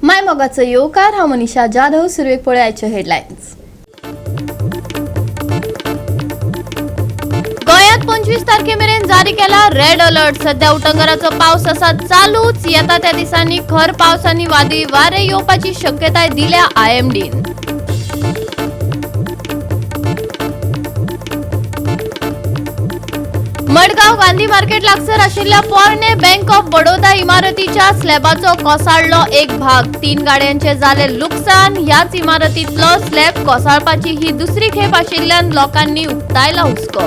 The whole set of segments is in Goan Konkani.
माय मोगाचो येवकार. हांव मनीषा जाधव. सुरवेक पळय आयच्यो हेडलायन्स. गोंयांत 25 तारखे मेरेन जारी केला रेड अलर्ट. सध्या उटंगराचो पावस आसा चालूच. येता त्या दिसांनी खर पावस आनी वादळी वारे येवपाची शक्यताय दिल्या आयएमडीन. मडगांव गांधी मार्केट लागसर आशिल्ल्या पोरणे बँक ऑफ बडोदा इमारतीच्या स्लॅबाचो कोसळ्ळो एक भाग. 3 गाड्यांचे जाले लुकसाण. ह्याच इमारतीतलो स्लॅब कोसळपाची ही दुसरी खेप आशिल्ल्यान लोकांनी उक्तायला हुस्को.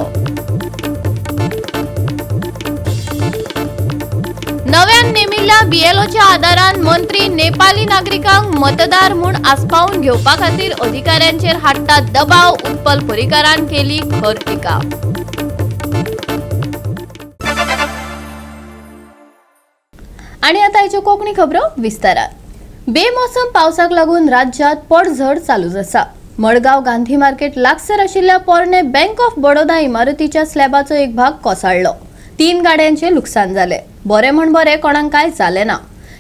नव्यान नेमिल्ल्या बीएलओच्या आदारान मंत्री नेपाली नागरिकांक मतदार म्हूण आस्पावन घेवपा खातीर अधिकाऱ्यांचेर हाडटा दबाव. उत्पल पर्रीकारान केली खर टिका. आणि आता आयच्यो कोंकणी खबरो विस्तारात. बेमोसम पावसाक लागून राज्यात पडझड चालूच आसा. मडगांव गांधी मार्केट लागसर आशिल्ल्या पोरणे बँक ऑफ बडोदा इमारतीच्या स्लॅबाचो एक भाग कोसळ्ळो. 3 गाड्यांचे लुकसाण जालें. बरें म्हण बरें, कोणाक कांय जालें ना.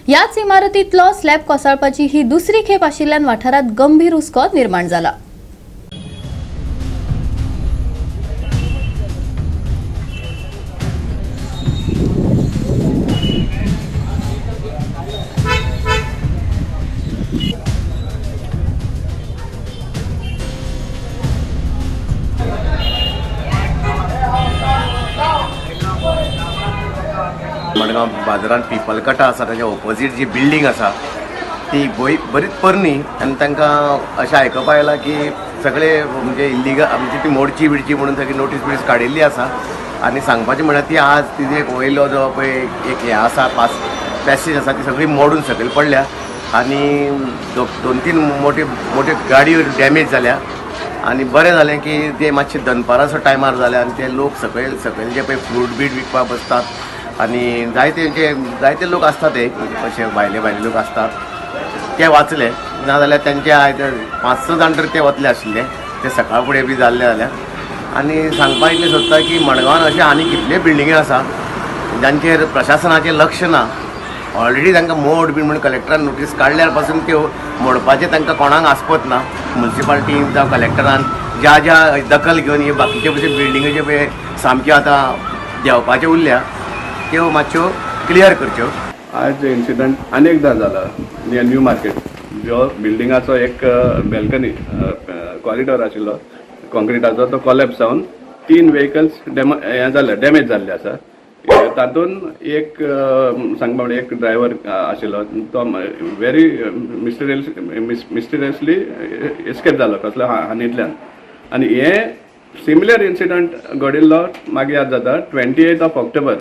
ह्याच इमारतींतलो स्लॅब कोसळपाची ही दुसरी खेप आशिल्ल्यान वाठारांत गंभीर हुस्को निर्माण जाला. मडगांव बाजारान पिपलकटा आसा, ताच्या ओपोजीट जी बिल्डींग आसा ती बरीच पोरणी आनी तांकां अशें आयकपा आयलां की सगळे म्हणजे इल्लिगल म्हणजे ती मोडची बिडची म्हणून सगळी नोटीस बिटीस काडिल्ली आसा. आनी सांगपाचें म्हळ्यार ती आज तिजे एक वयलो जो पळय एक हें आसा, पास पॅसेज आसा, ती सगळी मोडून सकयल पडल्या आनी 2-3 मोठे मोठे गाडयो डॅमेज जाल्या. आनी बरें जालें की ते मातशे दनपाराचो टायमार जाले आनी ते लोक सकयल सकयल जे पळय फ्रूट बीट विकपाक बसतात आनी जायते जे जायते लोक आसतात, ते अशे भायले भायले लोक आसतात, ते वाचले. नाजाल्यार तेंचे आयज 5-6 जाण तर ते वतले आशिल्ले, ते सकाळ फुडें बी जाल्ले जाल्यार. आनी सांगपा इतलें सोदता की मडगांवान अशे आनी कितले बिल्डिंगी आसा जांचेर प्रशासनाचें लक्ष ना. ऑलरेडी तांकां मोड बीन म्हूण कलेक्टरान नोटीस काडल्यार पासून त्यो मोडपाचें तांकां कोणाक आस्पत ना. मुन्सिपाल्टीन जावं कलेक्टरान ज्या ज्या दखल घेवन हे बाकीचे पळय बिल्डिंगेच्यो पळय सामक्यो आतां देंवपाच्यो उरल्या, त्यो मातश्यो क्लियर करच्यो. आज इन्सिडंट अनेकदा जाला. नियर न्यू मार्केट जो बिल्डिंगाचो एक बॅल्कनी कॉरिडॉर आशिल्लो कॉन्क्रिटाचो, तो कॉलेप्स जावन 3 व्हेकल्स हें जाले, डॅमेज जाल्ले आसा. तातूंत एक सांगपा म्हणल्यार एक ड्रायव्हर आशिल्लो, तो व्हेरी मिस्टिरियसली एस्केप जालो कसलो हानींतल्यान. आनी हे सिमिलर इन्सिडंट घडिल्लो मागीर याद जाता, 28 ऑफ ऑक्टोबर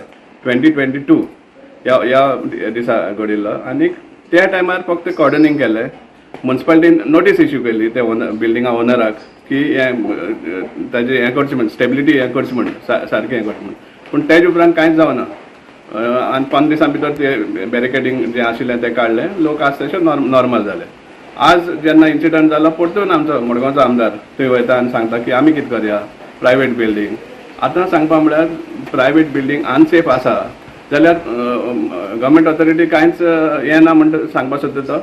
2022 ह्या ह्या दिसा घडिल्लो. आनी त्या टायमार फक्त कॉर्डनिंग केलें, मुन्सिपालिटीन नोटीस इश्यू केली ते ओनर बिल्डिंगा ओनराक की हें ताजें हें करचें म्हण, स्टेबिलिटी हें करचें म्हण, सारकें हें करचें म्हण. पूण तेजे उपरांत कांयच जावना. आनी 15 दिसां भितर ते बॅरिकेडींग जें आशिल्लें तें काडलें. लोक आज तशें नॉर्मल जाले. आज जेन्ना इन्सिडंट जालो, परतून आमचो मडगांवचो आमदार थंय वयता आनी सांगता की आमी कितें करया, प्रायवेट बिल्डींग. आतां सांगपा म्हळ्यार प्रायवेट बिल्डींग अनसेफ आसा जाल्यार गव्हर्मेंट ऑथॉरिटी कांयच हें ना म्हणटा सांगपा सोदता तो.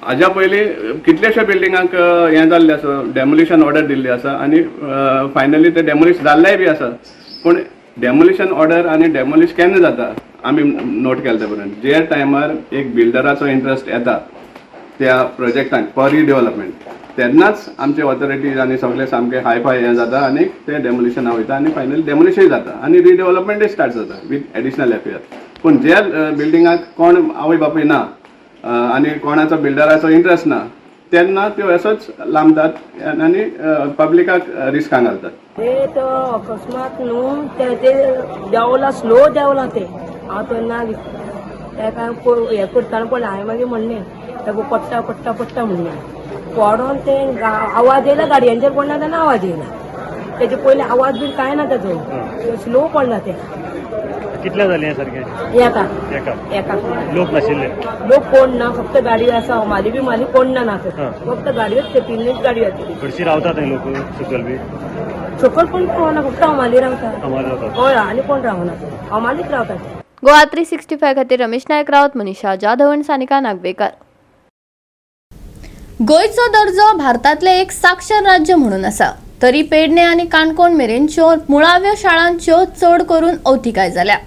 हाज्या पयलीं कितलेशे बिल्डिंगांक हें जाल्लें आसा, डेमोलिशन ऑर्डर दिल्ली आसा आनी फायनली ते डेमोलिश जाल्लेय बी आसा. पूण डेमोलिशन ऑर्डर आनी डेमोलिश केन्ना जाता आमी नोट केले ते पर्यंत, जे टायमार एक बिल्डराचो इंट्रस्ट येता त्या प्रोजेक्टाक फॉर रिडेवलपमेंट, तेन्नाच आमचे ऑथॉरिटीज आनी सगळे सामके हाय फाय हें जाता आनी ते डेमोलिशना वयता आनी फायनली डेमोलिशनय जाता आनी रिडेवलपमेंटय स्टार्ट जाता विथ एडिशनल एफआर. पूण जे बिल्डिंगाक कोण आवय बापूय ना आनी कोणाचो बिल्डराचो इंट्रस्ट ना, तेन्ना त्यो असोच लांबतात आनी पब्लिकाक रिस्कांक घालतात. ते तो अकस्मात न्हू ते देंवला, स्लो देंवला ते. हांव तो ना तेका हें करतना पळयलें. हांवें मागीर म्हणलें तेका, पडटा पडटा पडटा म्हणलें. पडोन ते आवाज येयला, गाडयांचेर पडला तेन्ना आवाज येयला. तेजे पयलीं आवाज बीन कांय ना तेजो, स्लो पडला ते. कितले जाले हें सारकें? एका. एका? एका. लोक नाशिल्ले? लोक कोण ना, फक्त गाडी आसा. हमाली बी माली कोण ना ना. हा. फक्त गाडयोच ते, तीनच गाडयो आशिल्ली. हरशीं रावतात थंय लोक सकयल बी? सकयल कोण रावना, फक्त हमाली रावता. हमाल रावतात? हय, आनी कोण रावना, हमालीच रावता. गोवा 365 खातीर रमेश नायक राऊत, मनीषा जाधव आनी सानिका नागवेकर. गोंयचो दर्जो भारतांतलें एक साक्षर राज्य म्हणून आसा, तरी पेडणे आनी काणकोण मेरेनच्यो मुळाव्यो शाळांच्यो चड करून अवतिकाय जाल्या.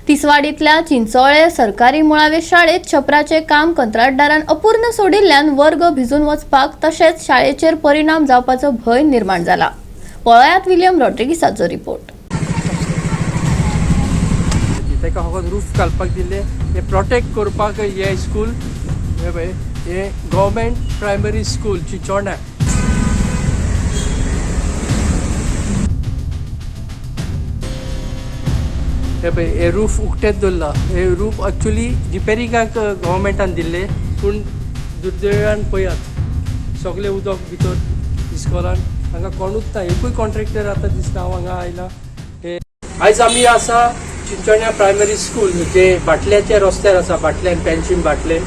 तिसवाडींतल्या चिंचोळे सरकारी मुळावे शाळेत छपराचें काम कंत्राटदारान अपूर्ण सोडिल्ल्यान वर्ग भिजून वचपाक तशेंच शाळेचेर परिणाम जावपाचो भंय निर्माण जाला. पळयात विलियम रॉड्रिगीसाचो रिपोर्ट. ताका फकत रूफ घालपाक दिल्ले, हे प्रोटेक्ट करपाक हे स्कूल, हे पळय, हे गव्हर्मेंट प्रायमरी स्कूल चिंचोण्या. हे पळय, हे रूफ उकतेच दवरला. हे रूफ एक्चुली रिपेरिंगाक गव्हर्मेंटान दिल्ले, पूण दुर्दैवान पळयात सगळे उदक भितर इस्कॉलान. हांगा कोणूच ना, एकूय कॉन्ट्रॅक्टर आतां दिसना हांव हांगा आयला. हे आयज आमी आसा चिंचोण्या प्रायमरी स्कूल, जे बाटल्याच्या रस्त्यार आसा, बाटल्यान पेन्शीम बाटलेन.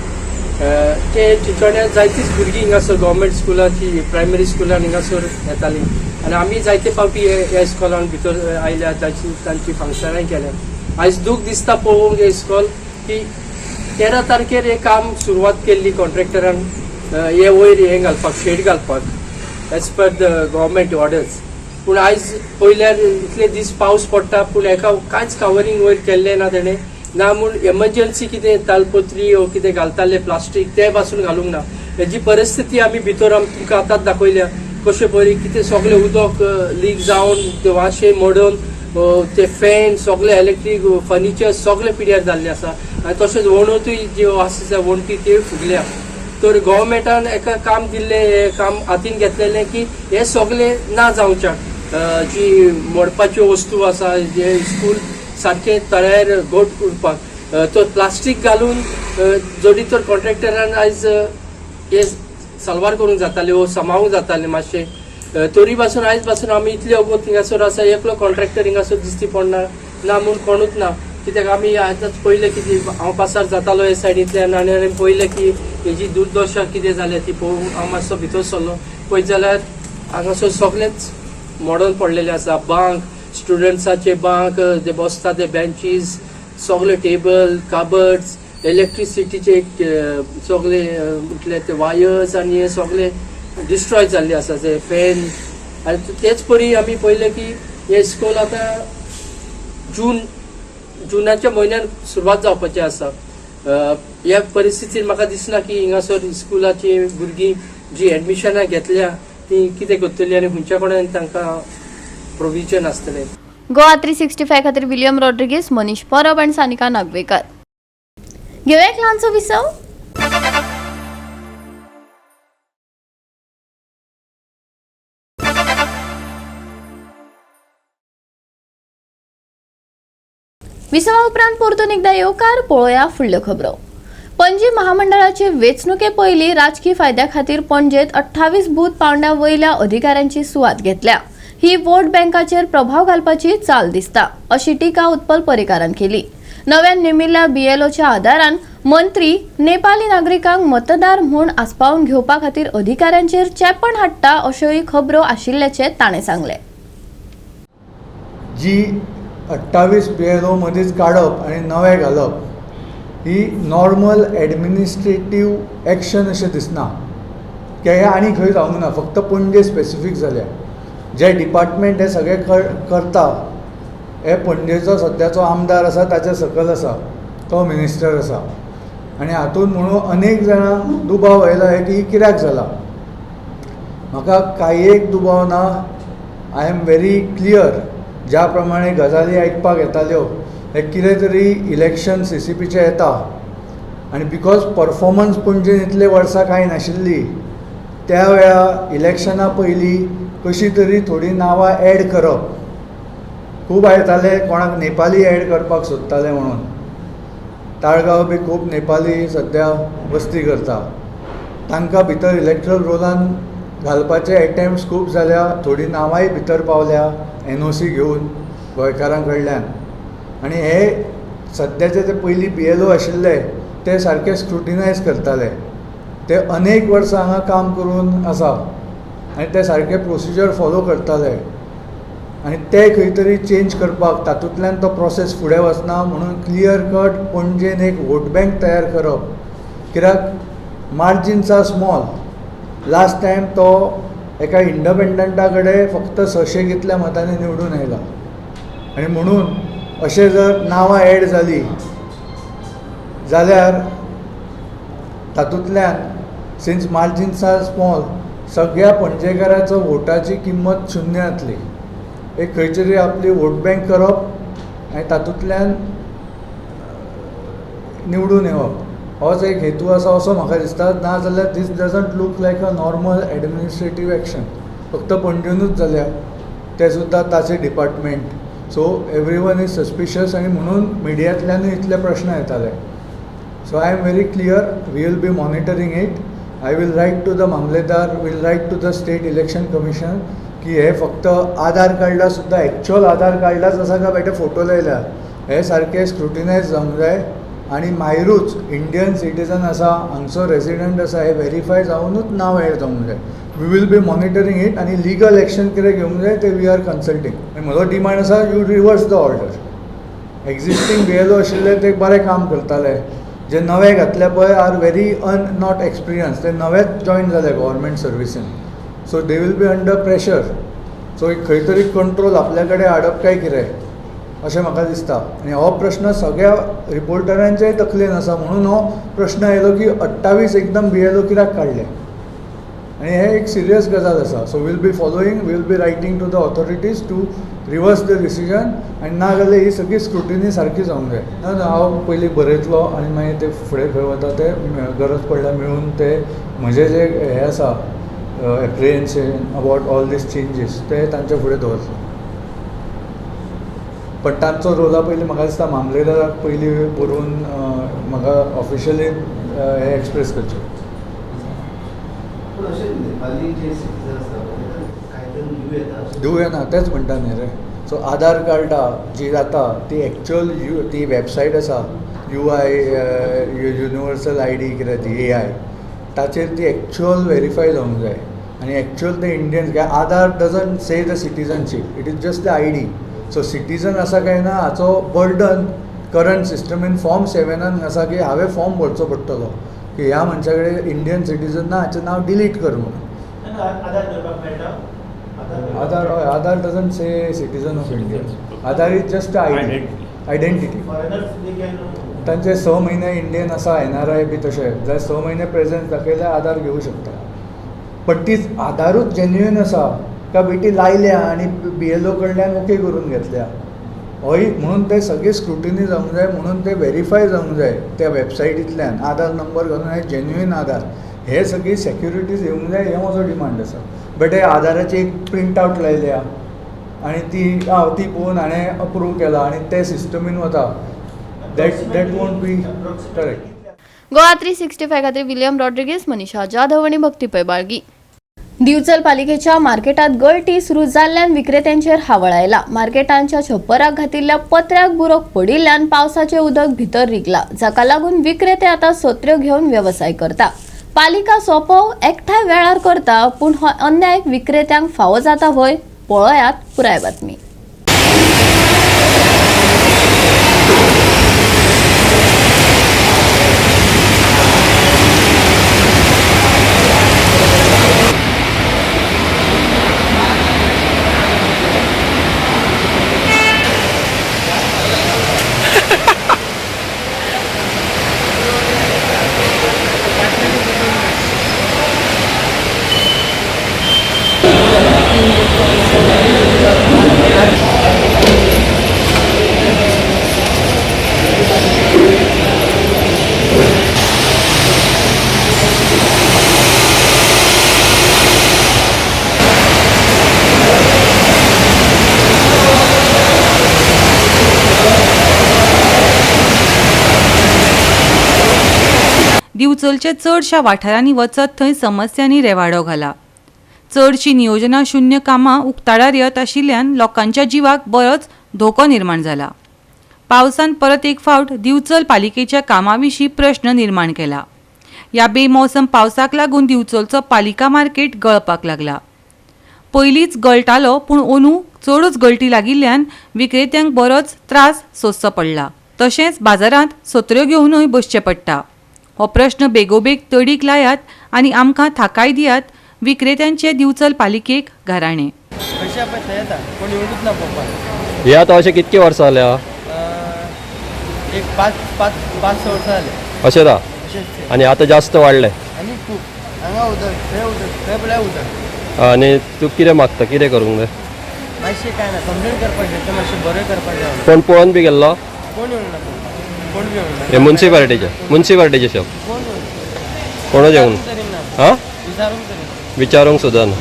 ते चिंचोण्या जायतीच भुरगीं हिंगासर गव्हर्मेंट स्कुलाची प्रायमरी स्कुलान हिंगासर येतालीं आनी आमी जायते फावटी ह्या इस्कॉलान भितर आयल्या, जायतीं तांची फंक्शनांय केल्या. आयज दूख दिसता पळोवंक हे इस्कॉल की 13 तारखेर हें काम सुरवात केल्ली कॉन्ट्रॅक्टरान, हे वयर हें घालपाक, शेड घालपाक, as per the government orders. पूण आयज पळयल्यार इतले दीस पावस पडटा, पूण हेका कांयच कवरींग वयर केल्लें ना तेणें. ना म्हूण एमर्जन्सी कितें तालपत्री वो कितें घालताले प्लास्टीक, तें पासून घालूंक ना. हेजी परिस्थिती आमी भितर आमी तुमकां आतांच दाखयल्या, कशें पळय कितें सगळें उदक लीक जावन ते वाशे मोडून ते फॅन सगळे इलेक्ट्रीक फर्निचर सगळे पिड्यार जाल्ले आसा. आनी तशेंच वणतूय ज्यो आसा वण्टी त्यो फुगल्या. तर गव्हर्मेंटान एका काम दिल्लें, हें काम हातीन घेतलेलें की हे सगळे ना जावच्याक, जी मोडपाच्यो वस्तू आसा, जे स्कूल सारकें तळ्यार घट उरपाक, तो प्लास्टीक घालून जरी तर कॉन्ट्रॅक्टरान आयज हे साल्वार करूंक जाताले वो सांबाळूंक जातालें मातशें. तरी पासून आयज पासून आमी इतले वगत हिंगासर आसा, एकलो कॉन्ट्रॅक्टर हिंगासर दिसती पडना, ना म्हूण कोणूच ना. कित्याक आमी आतांच पळयलें की हांव पासार जातालो हे सायडींतल्यान आनी हांवें पळयलें की हेजी दुर्दशा कितें जाल्या ती पळोवंक हांव मातसो भितर सरलो. पळयत जाल्यार हांगासर सगळेंच मोडून पडलेलें आसा. बांक, स्टुडंट्साचे बांक, जे बसता ते बेंचीस सगळे, टेबल, कबर्ड्स, इलेक्ट्रिसिटीचे सगळे म्हटल्यार ते वायर्स आनी हे सगळे डिस्ट्रॉय जाल्ले आसा, ते फॅन. आनी तेच परी आमी पळयलें की हे स्कूल आतां जुनाच्या म्हयन्यान सुरवात जावपाची आसा. ह्या परिस्थितीन म्हाका दिसना की हिंगासर स्कुलाची भुरगीं जी एडमिशनां घेतल्या ती कितें करतली आनी खंयच्या कडेन तांकां प्रोविजन आसतलें. गोवा 365 खातीर विलियम रॉड्रिगीस, मनीष परब आनी सानिका नागवेकर. घेवया एक ल्हानसो विसव. विसवा उपरांत परतून एकदा येवकार. पळोवया फुडल्यो खबरो. पणजी महामंडळाचे वेंचणुके पयलीं राजकी फायद्या खातीर पणजेत 28 बूथ पावंड्या वयल्या अधिकाऱ्यांची सुवात घेतल्या. ही वोट बँकाचेर प्रभाव घालपाची चाल दिसता, अशी टिका उत्पल पर्रीकारान केली. नव्यान नेमिल्ल्या बीएलओच्या आदारान मंत्री नेपाली नागरिकांक मतदार म्हूण आस्पावन घेवपा खातीर अधिकाऱ्यांचेर चेपण हाडटा, अश्योय खबरो आशिल्ल्याचें ताणें सांगलें. जी 28 BLO मदींच काडप आनी नवे घालप ही नॉर्मल एडमिनिस्ट्रेटीव एक्शन अशें दिसना, की हें आनी खंय जावंक ना, फक्त पणजे स्पेसिफीक जाल्या. जे डिपार्टमेंट हे सगळे करता हे पणजेचो सद्याचो आमदार आसा ताच्या सकयल आसा, तो मिनिस्टर आसा. आनी हातूंत म्हणून अनेक जाणांक दुबाव आयला हे की कित्याक जाला. म्हाका कांय एक दुबाव ना, I am very clear. ज्या प्रमाणे गजाली आयकपाक येताल्यो, हे कितें तरी इलेक्शन CCPचें येता आनी because performance पणजेन इतले वर्सां कांय नाशिल्ली, त्या वेळा इलेक्शना पयलीं कशी तरी थोडीं नांवां एड करप. खूब आयताले कोणाक नेपाली एड करपाक सोदताले म्हणून. ताळगांव बी खूब नेपाली सद्या वस्ती करता, तांकां भितर इलेक्ट्रल रोलान घालपाचे एटेम्प्ट्स खूब जाल्या. थोडीं नांवांय भितर पावल्या NOC घेवन गोंयकारां कडल्यान. आनी हे सद्याचे जे पयलीं BLO आशिल्ले ते सारके स्क्रुटिनायज करताले, ते अनेक वर्सां हांगा काम करून आसा आनी ते सारके प्रोसिजर फॉलो करताले. आनी ते खंय तरी चेंज करपाक तातूंतल्यान तो प्रोसेस फुडें वचना म्हणून क्लियर कट पणजेन एक वोट बँक तयार करप, कित्याक margins are small. Last time तो एका इंडपेंडंटा कडेन फक्त 600 कितल्या मतांनी निवडून आयला आनी म्हणून अशें जर नांवां एड जालीं जाल्यार तातूंतल्यान सिन्स मार्जिन्स are small सगळ्या पणजेकाराचो वोटाची किंमत शुन्य जातली. एक खंय तरी आपली वोट बँक करप आनी तातूंतल्यान निवडून येवप होच एक हेतू आसा असो म्हाका दिसता. ना जाल्यार this doesn't look like a normal administrative action. फक्त पणजेनूच जाल्या ते सुद्दां ताचे department. So everyone is suspicious आनी म्हणून मिडियांतल्यानूय इतले प्रश्न येताले. So I am very clear, we will be monitoring it. I will write to the mamlatdar, will write to the state election commission की हे फक्त आधार कार्डा सुद्दां एक्चुअल आधार कार्डाच आसा काय बेठे फोटो लायल्या हे सारके स्क्रुटिनायज जावंक जाय आनी मायरूच इंडियन सिटीजन आसा हांगचो रेजिडंट आसा हे वेरीफाय जावनूच नांव एड जावंक जाय. We will be monitoring it आनी लिगल एक्शन कितें घेवंक जाय ते we are consulting. म्हजो डिमांड आसा you reverse the order. Existing BLO आशिल्ले ते बरें काम करताले, जे नवे घातले पळय are very not experience, ते नवेच जॉयन जाले government सर्विसीन, so they will be under pressure. So एक खंय तरी कंट्रोल आपल्या कडेन हाडप काय कितें अशें म्हाका दिसता. आनी हो प्रश्न सगळ्या रिपोर्टरांच्याय तकलेन आसा म्हणून हो प्रश्न आयलो की 28 एकदम बीएलओ कित्याक काडले आनी हें एक सिरियस गजाल आसा. So we'll be following, we'll be writing to the authorities to reverse the decision आनी ना जाल्यार ही सगळी स्क्रुटिनी सारकी जावंक जाय. ना ना हांव पयलीं बरयतलो आनी मागीर ते फुडें खंय वता ते गरज पडल्यार मेळून ते म्हजे जे हे आसा apprehension about all these changes ते तांच्या फुडें दवरतलो. पण तांचो रोला पयलीं म्हाका दिसता मामलेदाराक पयलीं बरोवन म्हाका ऑफिशियली हें एक्सप्रेस करचें. दिवं येना तेंच म्हणटा न्ही रे. सो आधार कार्डा जी जाता ती एक्चुअल ती वेबसायट आसा UI universal ID कितें ती AI ताचेर ती एक्चुअल वेरीफाय जावंक जाय आनी एक्चुअल ते Indians Aadhaar doesn't say the citizenship, it is just the ID. So citizen आसा काय ना हाचो बर्डन करंट सिस्टमीन फॉर्म 7 आसा की हांवें फॉर्म भरचो पडटलो की ह्या मनशा कडेन इंडियन सिटीजन ना हाचें नांव डिलीट कर म्हणून. आधार हय, Aadhaar doesn't say citizen of India. Aadhaar is just identity. तांचे 6 म्हयने इंडियन आसा NRI बी तशें जाल्यार 6 म्हयने प्रेजन्स दाखयल्यार आधार घेवं शकता. पण तीच आधारूच जेन्युइन आसा काय बेटी लायल्या आनी BLO कडल्यान ओके करून घेतल्या हय म्हणून ते सगळे स्क्रुटिनी जावंक जाय म्हणून ते वेरीफाय जावंक जाय त्या वेबसायटींतल्यान आधार नंबर घालून हे जेन्युइन आधार हे सगळी सेक्युरिटीज येवंक जाय हे म्हजो डिमांड आसा. बट हे आधाराची एक प्रिंट आवट लायल्या आनी ती ती पळोवन हाणें अप्रूव केला आनी ते सिस्टमीन वता that won't be correct. Goa 365 खातीर विलियम रॉड्रिगेज, मनीषा जाधव आनी भक्ती पै बाळगी. दिवचल पालिकेच्या मार्केटात गळटी सुरू जाल्ल्यान विक्रेत्यांचेर हावळ आयला. मार्केटांच्या छप्पराक घातिल्ल्या पत्र्याक बुरोक पडिल्ल्यान पावसाचें उदक भितर रिगला, जाका लागून विक्रेते आतां सत्र्यो घेवन वेवसाय करता. पालिका सोंपो एकठांय वेळार करता, पूण हो अन्याय विक्रेत्यांक फावो जाता व्हय? पळयात पुराय बातमी. दिवचलच्या चडशा वाठारांनी वचत थंय समस्यांनी रेवाडो घाला. चडशी नियोजना शून्य कामां उक्ताडार येत आशिल्ल्यान लोकांच्या जिवाक बरोच धोको निर्माण जाला. पावसान परत एक फावट दिवचल पालिकेच्या कामां विशीं प्रश्न निर्माण केला. ह्या बेमोसम पावसाक लागून दिवचलचो पालिका मार्केट गळपाक लागला. पयलींच गळटालो पूण अंदू चडूच गळटी लागिल्ल्यान विक्रेत्यांक बरोच त्रास सोंसचो पडला. तशेंच बाजारांत सत्र्यो घेवनूय बसचें पडटा. हो प्रश्न बेगोबेग तडीक लायात आनी आमकां थाकाय दियात. विक्रेत्यांचे दिवचल पालिकेक घराणें. हे आतां अशें कितके वर्सां जाल्या? एक पांच पांच पांच स वर्सां जाले. अशें रा आनी आतां जास्त वाडले. आनी खूब हांगा उदक, थंय उदक, थंय पळयार उदक. आनी तूं कितें मागता, कितें करूंक जाय? मातशें कांय ना, कंप्लेन करपाक जाय, तें मातशें बरें करपाक जाय. कोण पळोवन बी गेल्लो? कोण येवंक ना, कोण बी येवंक ना. हे मुन्सिपालिटीचे, मुन्सिपालिटीचे शॉप कोणूच येवंक ना. हां, विचारूंक तरी ना, विचारूंक सुद्दां ना.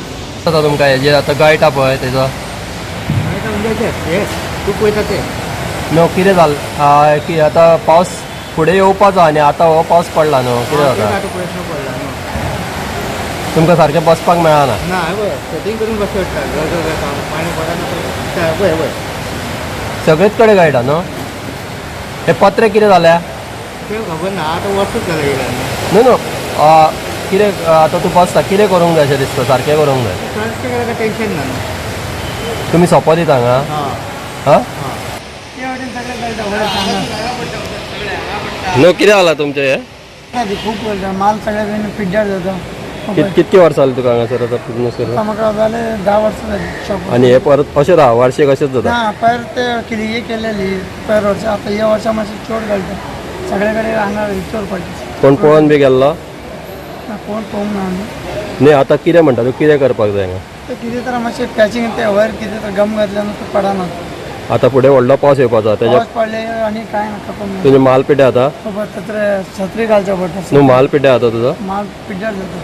आतां तुमकां हेजेर आतां गळटा पळय तेजो म्हणजे तूं पळयता ते न्हू कितें जालें की आतां पावस फुडें येवपाचो आनी आतां हो पावस पडला न्हू, कितें जाता? प्रश्न पडला न्हू. तुमकां सारकें बसपाक मेळना. ना, पळय सेटींग करून बसचें पडटा, पाणी पडना. पळय पळय सगळेच कडेन गळटा न्हू. हे पत्रे कितें जाल्या? तें खबर ना, आतां वर्सूच जालें येयल्यार. न्हू न्हू कितें आतां तूं बसता, कितें करूंक जाय अशें दिसता? सारकें करूंक जाय. सारकें केल्यार टेंशन ना. तुमी सोपो दिता हांगा? हां, न्हू कितें जालां तुमचें हें? खूब गळटा, माल सगळ्या पिड्ड्यार जाता. कितके वर्सां जालीं तुका हांगासर आतां बिजनेस करून? म्हाका जाले 10 वर्सां जाली शॉप. आनी हे परत अशें राव वार्षीक अशेंच जाता? ना, पयर ते कितें केलेली पयर वर्सा, आतां ह्या वर्सा मातशें चड गळटा सगळे कडेन, हांगा चड पडटा. कोण पळोवन बी गेल्लो? ना, कोण पळोवंक ना. न्ही, आतां कितें म्हणटा तूं, कितें करपाक जाय हांगा? ते कितें तर मातशें पॅचिंग ते वयर कितें तर गम घातल्यार न्हू ते पडना. आतां फुडें व्हडलो पावस येवपाचो तेज्या पावस पडले आनी कांय नाका. तुजें माल पिड्ड्यार जाता? छत्री घालचें पडटा. न्हू, माल पिड्ड्यार जाता तुजो? माल पिड्ड्यार जाता.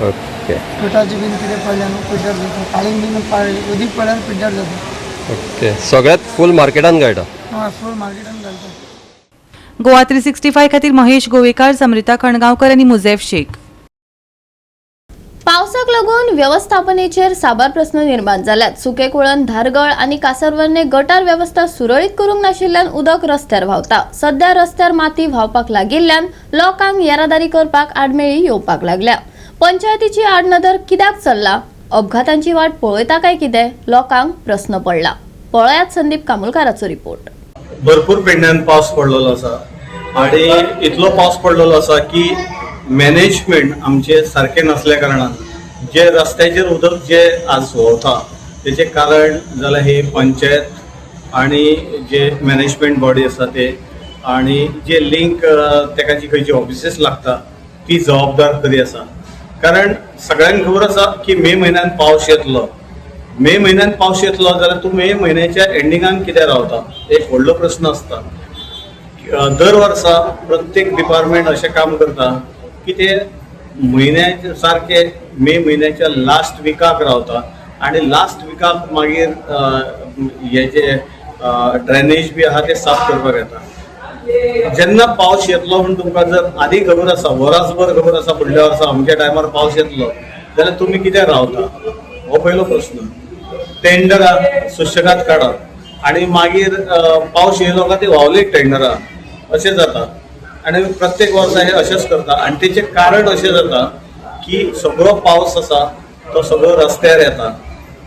ओके. पिठाची बीन कितें पडलें न्हू पिड्ड्यार जाता, काळींग बीन उदीक पडल्यार पिड्ड्यार जाता. ओके, सगळ्यात फूल मार्केटान गळटा. हय, फूल मार्केटान घालता. गोवा 365 खातीर महेश गोवेकार, समृता खणगांवकर आनी मुझेफ शेख. पावसाक लागून व्यवस्थापनेचेर साबार प्रस्न निर्माण जाल्यात. सुके कुळण, धारगळ आनी कासरवर्णे गटार वेवस्था सुरळीत करूंक नाशिल्ल्यान उदक रस्त्यार व्हांवता. सध्या रस्त्यार माती व्हांवपाक लागिल्ल्यान लोकांक येरादारी करपाक आडमेळी येवपाक लागल्या. पंचायतीची आडनदर कित्याक चल्ला? अपघातांची वाट पळयता काय कितें? लोकांक प्रस्न पडला. पळयात संदीप कामुलकाराचो रिपोर्ट. भरपूर पेडण्यान पावस पडलेलो आसा आणि इतलो पावस पडलेलो आसा की मॅनेजमेंट आमचे सारकें नासल्या कारणान जे रस्त्याचेर उदक जे आज व्हांवता तेचें कारण जाल्यार ही पंचायत आणि जे मॅनेजमेंट बॉडी आसा ते आणि जे लिंक तेका जी खंयची ऑफिसीस लागता ती जबाबदार खरी आसा. कारण सगळ्यांक खबर आसा की मे म्हयन्यान पावस येतलो. मे म्हयन्यान पावस येतलो जाल्यार तूं मे म्हयन्याच्या एंडिंगान कित्याक रावता, एक व्हडलो प्रस्न आसता. दर वर्सा प्रत्येक डिपार्टमेंट अशें काम करता की ते म्हयन्याचे सारके मे म्हयन्याच्या लास्ट विकाक रावता आनी लास्ट विकाक मागीर हे जे ड्रेनेज बी आहा ते साफ करपाक येता. जेन्ना पावस येतलो म्हूण तुमकां जर आदी खबर आसा, वरासभर खबर आसा फुडल्या वर्सा अमक्या टायमार पावस येतलो जाल्यार तुमी कित्याक रावता, हो पयलो प्रस्न. टेंडरां सुशेगाद काडप आनी मागीर पावस येयलो काय ती व्हांवली टेंडरां, अशें जाता. आनी प्रत्येक वर्सा हें अशेंच करता आनी तेचें कारण अशें जाता की सगळो पावस आसा तो सगळो रस्त्यार येता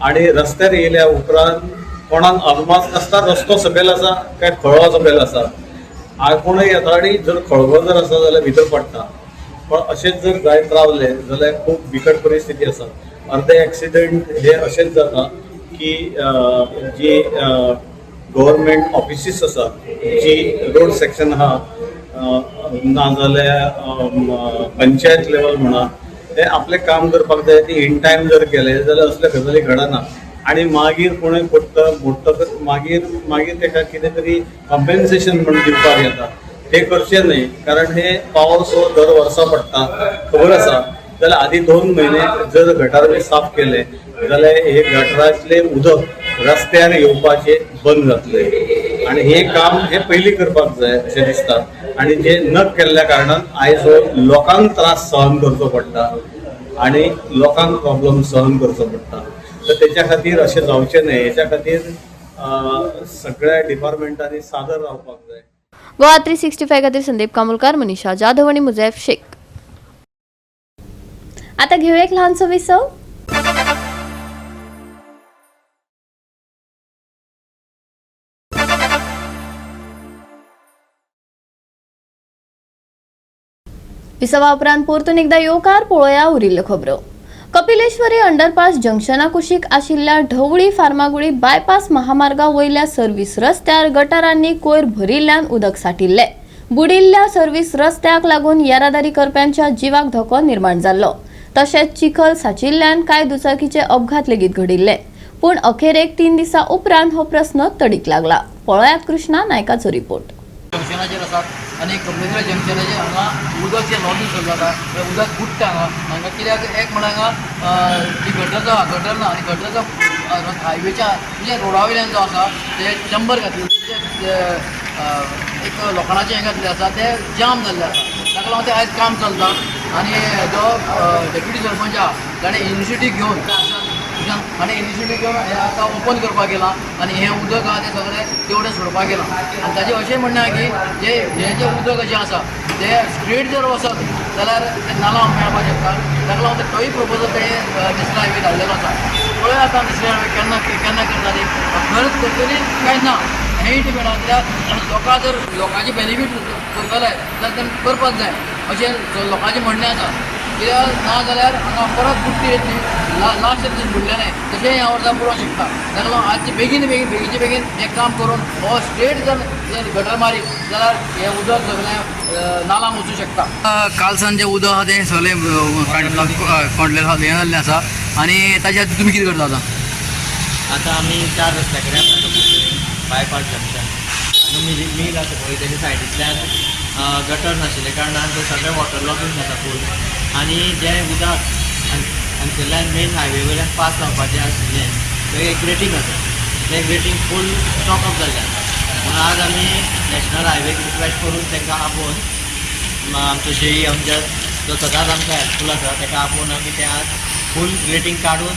आनी रस्त्यार येयल्या उपरांत कोणाक अदमास नासता रस्तो सकयल आसा काय खळो सकयल आसा. कोणूय येता आनी जर खळगो जर आसा जाल्यार भितर पडटा. पण अशेंच जर जायत रावले जाल्यार खूब बिकट परिस्थिती आसा. अर्दे एक्सिडंट हे अशेंच जाता की जी गव्हर्मेंट ऑफिसीस आसा, जी रोड सेक्शन आहा नाजाल्यार पंचायत लेवल म्हणा, ते आपलें काम करपाक जाय ती इन टायम जर केलें जाल्यार असल्यो गजाली घडना. आनी मागीर कोणूय पडटा मोडटकच मागीर मागीर तेका कितें तरी कॉम्पेन्सेशन म्हूण दिवपाक येता. तें करचें न्हय, कारण हे पावस हो दर वर्सा पडटा खबर आसा. जाल्यार आदी 2 म्हयने जर गटार बी साफ केले जाल्यार हे गटरांतलें उदक रस्त्यार येवपाचें बंद जातलें आनी हें काम हें पयलीं करपाक जाय अशें दिसता. आनी जे न केल्ल्या कारणान आयज हो लोकांक त्रास सहन करचो पडटा आनी लोकांक प्रॉब्लम सहन करचो पडटा. तर तेच्या खातीर अशें जावचें न्हय, हेच्या खातीर सगळ्या डिपार्टमेंटांनी सादर रावपाक जाय. गोवा 365 खातीर संदीप कामुलकार, मनीषा जाधव आनी मुजैफ शेख. आता घेऊया एक लहानसो विसव. विसवा उपरांत परतून एकदा येवकार. पळोवया उरिल्ल्यो खबरो. कपिलेश्वरी अंडरपास जंक्शना कुशीक आशिल्ल्या ढवळी फार्मागुडी बायपास महामार्गा वयल्या सर्व्हिस रस्त्यार गटारांनी कोयर भरिल्ल्यान उदक साठिल्लें. बुडिल्ल्या सर्व्हिस रस्त्याक लागून येरादारी करप्यांच्या जिवाक धोको निर्माण जाल्लो. तशेंच चिखल साचिल्ल्यान कांय दुचाकीचे अपघात लेगीत घडिल्ले. पूण अखेरेक 3 दिसां उपरांत हो प्रस्न तडीक लागला. पळयात कृष्णा नायकाचो रिपोर्ट. जंक्शनाचेर आसात आनी कपिलेश्वर जंक्शनाचेर हांगा उदक जें लॉगिंग चालू जाता तें उदक बुडटा हांगा. हांगा कित्याक एक म्हणल्यार हांगा ती गटर जो आहा, गटर ना आनी गटर जो हायवेच्या म्हणजे रोडा वयल्यान जो आसा ते चंबर घातले, एक लोखणाचें हें घातलें आसा, तें जाम जाल्लें आसा. ताका लागून तें आयज काम चलता आनी जो डेप्युटी सरपंच आहा ताणें इनिशिएटीव घेवन हाणें इनिशिएटीव घेवन हें आतां ओपन करपाक गेलां आनी हें उदक आहा तें सगळें तेवटेन सोडपाक गेलां. आनी ताचें अशें म्हणणें आहा की जे हें जें उदक अशें आसा तें स्ट्रेट जर वचत जाल्यार तें नाला मेळपाक शकता. ताका लागून तोय प्रपोजल तेणें नॅशनल हायवे धाडलेलो आसा. पळोवया आतां नॅशनल हायवे केन्ना केन्ना करता ती, खरंच करतली काय ना हेंय डिपेंड आहा. कित्याक लोकां जर लोकांचे बेनिफीट करतले जाल्यार तें करपाक जाय अशें लोकांचें म्हणणें आसा. कित्याक ना जाल्यार हांगा परत बुडटी येतली. लास्ट इयर बुडलें न्हय तशें ह्या वर्सा बुडोवंक शकता. ताका लागून आजचे बेगीन बेगीन बेगीनचे बेगीन हें काम करून हो स्ट्रेट जर जर गटर मारीत जाल्यार हें उदक सगळें नालांक वचूं शकता. कालसान जें उदक आहा तें सगळें कोंडलें हें जाल्लें आसा आनी ताच्या खातीर तुमी कितें करता आतां? आतां आमी 4 रस्त्या कडेन आसा, बायपास जंक्शन. हांगा मिल आसा पळय, तेच्या सायडींतल्यान गटर नाशिल्ल्या कारणान ते सगळें वॉटर लॉगिंग जाता फूल आनी जें उदक हांगसरल्यान मेन हायवे वयल्यान पास जावपाचें आशिल्लें थंय एक ग्रेटींग आसा, तें ग्रेटींग फूल चॉकअप जाल्लें आसा. म्हणून आज आमी नॅशनल हायवेक रिक्वेस्ट करून तांकां आपोवन आमचो शेई अमजद जो सदांच आमकां हेल्पफूल आसा ताका आपोवन आमी तें आज फूल ग्रेटींग काडून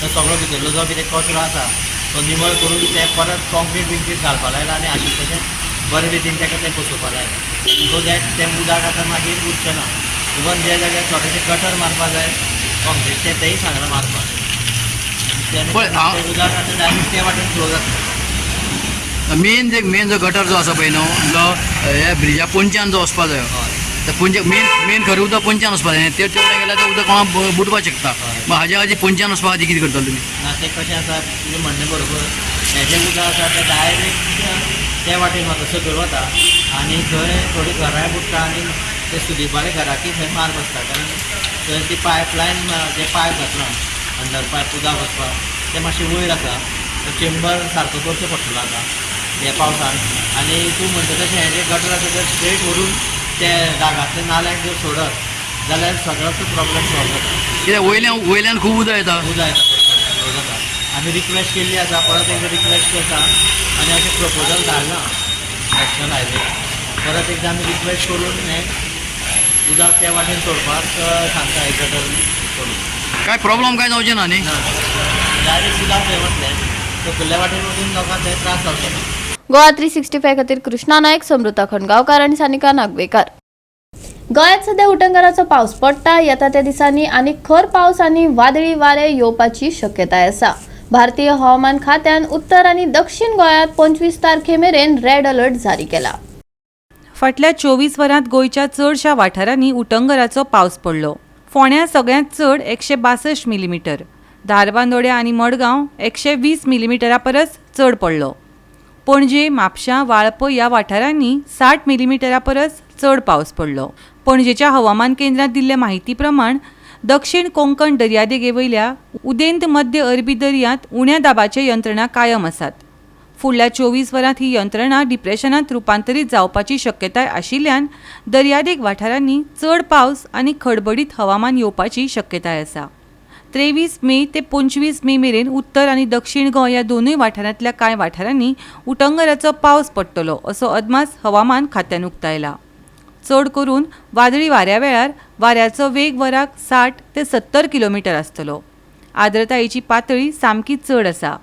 तो सगळो भितरलो जो कितें कचरो आसा तो निवळ करून तें परत कॉन्क्रीट बिंक्रीट घालपा लायला आनी आशिल्लें तशें बरे रितीन ताका तें बसोवपा लायलां, सो that तें उदक आतां मागीर उरचें ना. इवन ज्या जाग्यार थोडेशें गटर मारपा जाय कॉन्क्रीटचें तेंय सांगलां मारपाक, तें उदक आतां डायरेक्ट ते वाटेन फ्लो जाता. मेन जे मेन जो गटर जो आसा पळय न्हू जो हे ब्रिजा पोंच्यान जो वचपा जायो तर पोंचे मेन मेन खरें उदक पोंच्यान वचपा जाय. ते तेवटेन गेल्यार तें उदक कोणाक बुडपाक शकता. मग हाज्या खातीर पोंच्यान वचपा खातीर कितें करतले तुमी? ना तें कशें आसा तुजें म्हणणें बरोबर. हें जें उदक आसा तें डायरेक्ट ते वाटेन वता, सकयल वता आनी थंय थोडीं घरांय बुडटा आनी ते सुदीपाल्या घराकय थंय मार बसता, कारण थंय ती पायपलायन जे पायप घातला अंडर पायप उदक वचपाक तें मातशें वयर आसा, तो चेंबर सारको करचो पडटलो आतां ह्या पावसान. आनी तूं म्हणटा तशें हें जें गटर आसा जर स्ट्रेट व्हरून ते दागांतल्या नाल्याक जर सोडत जाल्यार सगळोच प्रॉब्लम सॉल्व जाता. कित्याक वयल्यान वयल्यान खूब उदक येता. उदक येता, फ्लो जाता. आमी रिक्वेस्ट केल्ली आसा, परत एकदां रिक्वेस्ट करता आनी अशें प्रपोजल धाडलां नॅशनल हायवे, परत एकदां आमी रिक्वेस्ट करून हें उदक त्या वाटेन सोडपाक सांगता एक गटर करून. काय प्रॉब्लम काय जावचें ना न्ही? ना, डायरेक्ट उदक थंय वतलें, सकयल्या वाटेन वचून लोकांक थंय त्रास जावचे ना. गोवा 365 खातीर कृष्णा नायक, समृता खंडगांवकार आनी सानिका नागवेकार. गोंयांत सध्या उटंगाराचो पावस पडटा. येता त्या दिसांनी आनी खर पावस आनी वादळी वारे येवपाची शक्यताय आसा. भारतीय हवामान खात्यान उत्तर आनी दक्षिण गोंयांत 25 तारखे मेरेन रेड अलर्ट जारी केला. फाटल्या 24 वरांत गोंयच्या चडशा वाठारांनी उटंगराचो पावस पडलो. फोंड्यां सगळ्यांत चड 162 मिलीमिटर, धारबांदोड्या आनी मडगांव 120 मिलीमिटरा परस चड पडलो. पणजे, म्हापशां, वाळपय ह्या वाठारांनी 60 मिलीमिटरा परस चड पावस पडलो. पणजेच्या हवामान केंद्रांत दिल्ले म्हायती प्रमाण दक्षिण कोंकण दर्यादेगे वयल्या उदेंत मध्य अरबी दर्यांत उण्या दाबाचे यंत्रणा कायम आसात. फुडल्या 24 वरांत ही यंत्रणा डिप्रेशनांत रुपांतरीत जावपाची शक्यताय आशिल्ल्यान दर्यादेग वाठारांनी चड पावस आनी खडबडीत हवामान येवपाची शक्यताय आसा. 23 मे ते 25 मे मेरेन उत्तर आनी दक्षिण गोंय ह्या दोनूय वाठारांतल्या कांय वाठारांनी उटंगराचो पावस पडटलो असो अदमास हवामान खात्यान उक्तायला. चड करून वादळी वाऱ्या वेळार वाऱ्याचो वेग वराक 60 ते 70 किलोमिटर आसतलो. आर्द्रतायेची पातळी सामकी चड आसा.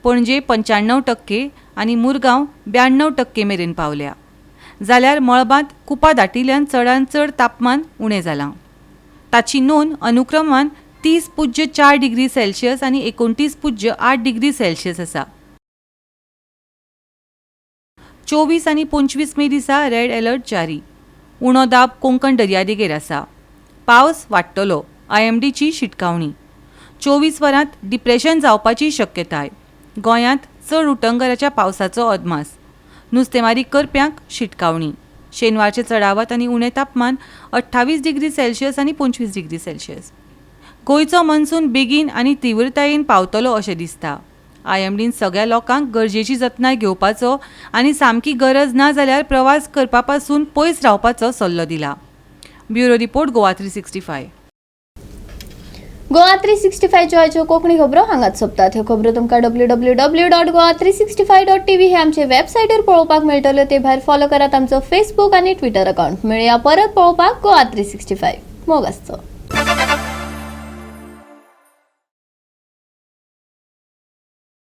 पणजे 95% आनी मुरगांव 92% मेरेन पावल्या, जाल्यार मळबांत कुपां दाटिल्ल्यान चडांत चड तापमान उणें जालां. ताची नोंद अनुक्रमान 30.4 डिग्री सेल्सियस आनी 29.8 डिग्री सेल्सियस आसा. 24 आनी 25 मे दिसा रेड अलर्ट जारी. उणो दाब कोंकण दर्यादेगेर आसा. पावस वाडटलो, आयएमडीची शिटकावणी. 24 वरांत डिप्रेशन जावपाची शक्यताय. गोंयांत चड उटंगराच्या पावसाचो अदमास. नुस्तेमारी करप्यांक शिटकावणी. शेनवारचें चडावत आनी उणें तापमान 28 डिग्री सेल्सियस आनी 25 डिग्री सेल्सियस. गोंयचो मॉन्सून बेगीन आनी तीव्रतायेन पावतलो अशें दिसता. आयएमडीन सगळ्या लोकांक गरजेची जतनाय घेवपाचो आनी सामकी गरज ना जाल्यार प्रवास करपा पासून पयस रावपाचो सल्लो दिला. Bureau report, Goa 365. Goa 365च्यो आयच्यो कोंकणी खबरो हांगाच सोंपतात. ह्यो खबरो तुमकां www.goa365.tv हे आमचे वेबसायटीर पळोवपाक मेळटल्यो. ते भायर फॉलो करात आमचो फेसबूक आनी ट्विटर अकाउंट. मेळया परत पळोवपाक गोवा 365. मोग आसचो.